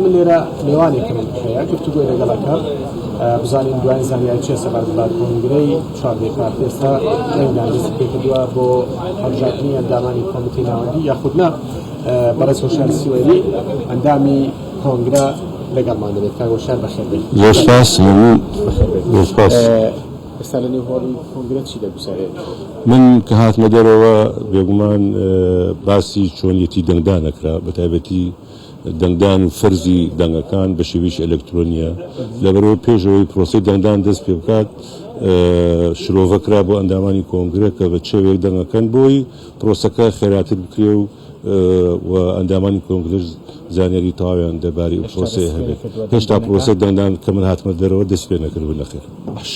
من لێرە مێوانێکم هەیە گفتوگۆی لەگەڵ ئەکەم بزانین دوایین زانیاری چیە سەبارەت بە کۆنگرەی چواردەی پارتی ئێستا دەنگدان دەستی پێکردووە بۆ هەڵبژاردنی ئەندامانی کۆمیتەی ناوەندی یاخود نا بەڕێز هۆشیار سیوەیلی ئەندامی کۆنگرە لەگەڵمان دەبێت کاک هۆشیار بەخێر بێیت. زۆر سپاس مەمنون. بەخێر بێیت. زۆر سپاس. ئێستا لە نێو هۆڵی کۆنگرە چی دەگوزەرێت؟ من کە هاتمە دەرەوە بێگومان باسی چۆنیەتی دەنگدان ئەکرا بەتایبەتی دەنگدان و فەرزی دەنگەکان بە شێوەیەکی ئەلکترۆنیە لەبەرئەوەی پێش ئەوەی پرۆسەی دەنگدان دەست پێ بکات شرۆڤە کرا بۆ ئەندامانی کۆنگرە کە بە چێوەیەک دەنگەکەن بۆی پرۆسەکە خێراتر بکرێ و و ئەندامانی کۆنگرەش زانیاری تەواویان دەربارەی ئەو هێشتا پرۆسەیە دەستی پێ هەبێت. نەکردووە هێشتا دەنگدانەکە؟ پرۆسەی دەنگدان کە من هاتمە دەرەوە دەستی پێ نەکردبوو نەخێر. باش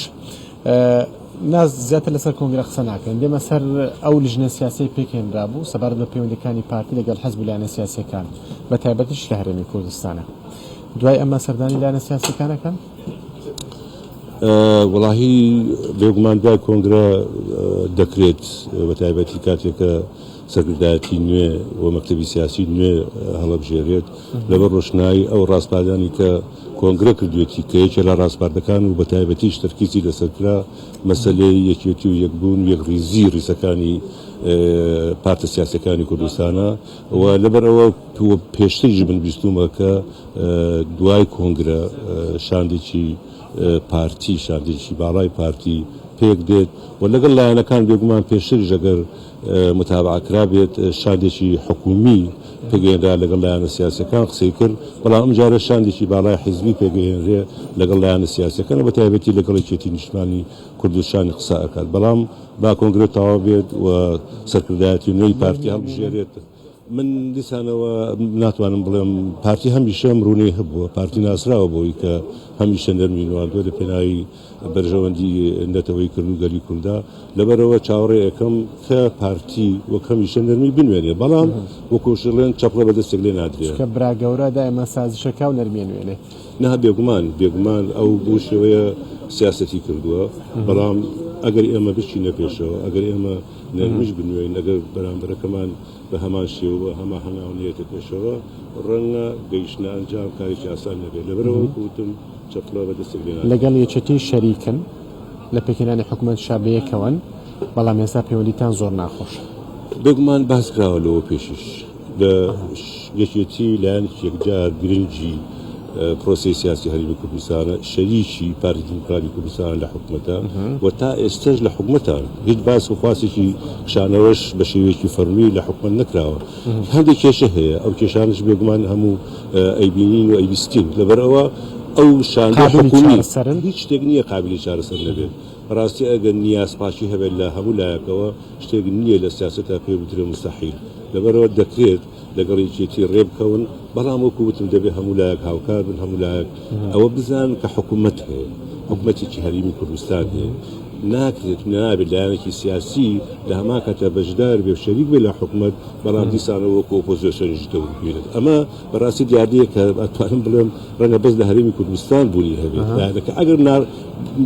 نا زیاتر لەسەر کۆنگرە قسە ناکەین، دێمە سەر ئەو لیژنە سیاسیەی پێکهێنرابوو سەبارەت بە پەیوەندیەکانی پارتی لەگەڵ حزب و لایەنە سیاسیەکان بە تایبەتیش لە هەرێمی کوردستانە. دوای ئەمە سەردانی لایەنە سیاسیەکان ئەکەن؟ وەڵاهی بێگومان دوای کۆنگرە دەکرێت بە تایبەتی کاتێک کە سەرکردایەتی نوێ و مەکتەبی سیاسی نوێ هەڵەبژێرێت لەبەر ڕۆشنایی ئەو ڕاسپاردانی کە کۆنگرە کردوێتی کە یەکێ لە ڕاسپاردەکان و بە تایبەتیش تەرکیزی لەسەر کرا مەسەلەی یەکێتی و یەکبوون و یەکڕیزی ڕیزەکانی پارتە سیاسیەکانی کوردستانە و لەبەر ئەوە پێشتریش من بیستومە کە دوای کۆنگرە شاندێکی پارتی شاندێکی باڵای پارتی پێک دێت و لەگەڵ لایەنەکان بێگومان پێشتریش ئەگەر متابعە کرابێت شاندێکی حکومی پێگەیەنرا لەگەڵ لایەنە سیاسیەکان قسەی کرد، بەڵام ئەمجارە شاندێکی باڵای حیزبی پێگەیەنرێ لەگەڵ لایەنە سیاسیەکان و بەتایبەتی لەگەڵ یەکێتی نیشتمانی کوردستانی قسە ئەکات، بەڵام با کۆنگرە تەواو بێت و سەرکردایەتی نوێی پارتی هەڵبژێرێت. من دیسانەوە ناتوانم بڵێم پارتی هەمیشە مروونەی هەبووە، پارتی ناسراوە بەوەی کە هەمیشە نەرمی نواندووە لە پێناوی بەرژەوەندی نەتەوەی کرد و گەلی کوردا، لەبەرئەوە چاوەڕێ ئەکەم کە پارتی وەک هەمیشە نەرمی بنوێنێ، بەڵام وەکو شڵێن چەپڵە بە دەستێک لێ نادرێ. چونکە برا گەورە دایما سازشەکا و نەرمی ئەنوێنێ. نا بێگومان بێگومان ئەو بەو شێوەیە سیاسەتی کردووە، بەڵام ئەگەر ئێمە بچینە پێشەوە، ئەگەر ئێمە نەرمیش بنوێین، ئەگەر بەرامبەرەکەمان بە هەمان شێوە و هەمان هەنگاو نەیەتە پێشەوە، ڕەنگە گەیشتنە ئەنجام کارێکی ئاسان نەبێت. لەبەرئەوە وەکو وتم چەپڵە بە دەستێک لێ نادرێت. لەگەڵ یەکێتی شەریکن لە پێکهێنانی حکومەتشا بەیەکەوەن، بەڵام ئێستا پەیوەندیتان زۆر ناخۆشە. بێگومان باس کراوە لەوە پێشیش لە یەکێتی لایەنێکی یەکجار گرنگی پرۆسەی سیاسی هەرێمی کوردستانە، شەریکی پارتی دیموکراتی کوردستانە لە حکومەتە و تا ئێستەش لە حکومەتان، هیچ باس و خواسێکی کشانەوەش بە شێوەیەکی فەرمی لە حکومەت نەکراوە. هەندێک کێشە هەیە، ئەو کێشانەش بێگومان هەموو ئەیبینین و ئەیبیستین، لەبەرئەوە ئەو شاندەی قابیلی حکومی چارەسەرن؟ هیچ شتێک نییە قابیلی چارەسەر نەبێت. بەڕاستی ئەگەر نیازپاکی هەبێت لە هەموو لایەکەوە شتێک نییە لە سیاسەتا پێی بوترێ موستەحیل. لەبەرئەوە دەکرێت لەگەڵ یەکێتی رێبکەون، بەڵام وەکو وتم دەبێت هەموو لایەک هاوکار بن، هەموو لایەک ئەوە بزانن کە حکومەت هەیە، حکومەتێکی هەرێمی کوردستان هەیە، ناکرێت و نابێت لایەنێکی سیاسی لە هەمان کاتدا بەشدار بێ و شەریک بێت لە حکومەت، بەڵام دیسانەوە وەکو ئۆپۆزیسیۆنیش دەور ببینێت. ئەمە بەڕاستی دیاردەیەکە ئەتوانم بڵێم ڕەنگە بەس لە هەرێمی کوردستان بوونی هەبێت، لایەنەکە ئەگەر نا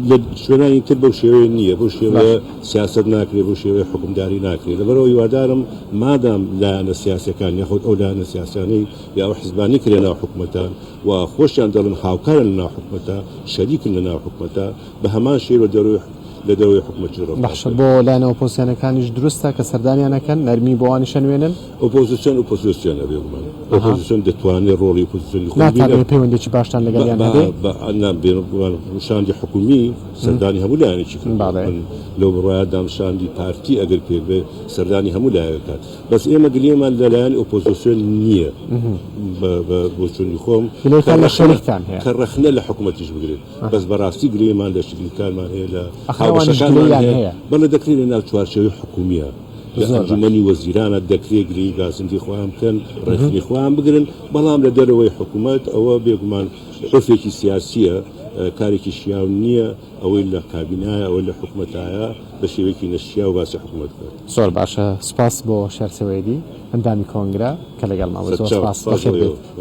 لە شوێنانی تر بەو شێوەیە نییە، بەو شێوەیە سیاسەت ناکرێت، بەو شێوەیە حوکمداری ناکرێت. لەبەرئەوە هیوادارم مادام لایەنە سیاسیەکان یاخود ئەو لایەنە سیاسیانەی یا ئەو حزبانەی کە لەناو حکومەتان و خۆشیان دەڵێن هاوکارن لەناو حکومەتە، شەریکن لەناو حکومەتە، بە هەمان شێوە لە دەرەوەی حکومەتیش ڕەفتار باشە بکەن. بۆ لایەنە ئۆپۆزسیۆنەکانیش دروستە کە سەردانیان ئەکەن، نەرمی بۆ ئەوانیش ئەنوێنن؟ ئۆپۆزسیۆن ئۆپۆزسیۆنە بێگومان ئۆپۆزسیۆن دەتوانێت ڕۆڵی ئۆپۆزسیۆنی خۆی ببینێت. ناتانەوێ پەیوەندیەکی باشتان لەگەڵیان هەبێ؟ نا بێگومان شاندی حکومی سەردانی هەموو لایەنێکی کردووە، من لەو بڕوایەدام شاندی پارتی ئەگەر پێک بێت سەردانی هەموو لایەک ئەکات، بەس ئێمە گلەیمان لە لایەنی ئۆپۆزسیۆن نییە بە بۆچوونی خۆم گلەیتان لە شەریکتان هەیە؟ کە ڕەخنە لە حکومەتیش بگرێت. بەس بەڕاستی گلەیمان لە شریکانمان هەیە لە ئەخر ئەوانیش هاوبەشەکانمان گلەییان هەیە هەیە. بەڵێ دەکرێت لە ناو چوارچێوەی حکومیە لە زۆر باش. ئەنجومەنی وەزیرانە دەکرێت گلەیی گازندی خۆیان بکەن ڕێکخنی خۆیان بگرن بەڵام لە دەرەوەی حکومەت ئەوە بێگومان عورفێکی سیاسیە کارێکی شیاو نییە ئەوەی لە کابینایە ئەوەی لە حکومەتایە بە شێوەیەکی نەشیاو باسی حکومەت بکات. زۆر باشە سوپاس بۆ شێر سوەیدی ئەندامی کۆنگرە کە لەگەڵمان بوو زۆر سەرچاو سوپاس سوپاس بەخێر بۆ بێیت. ئێوە.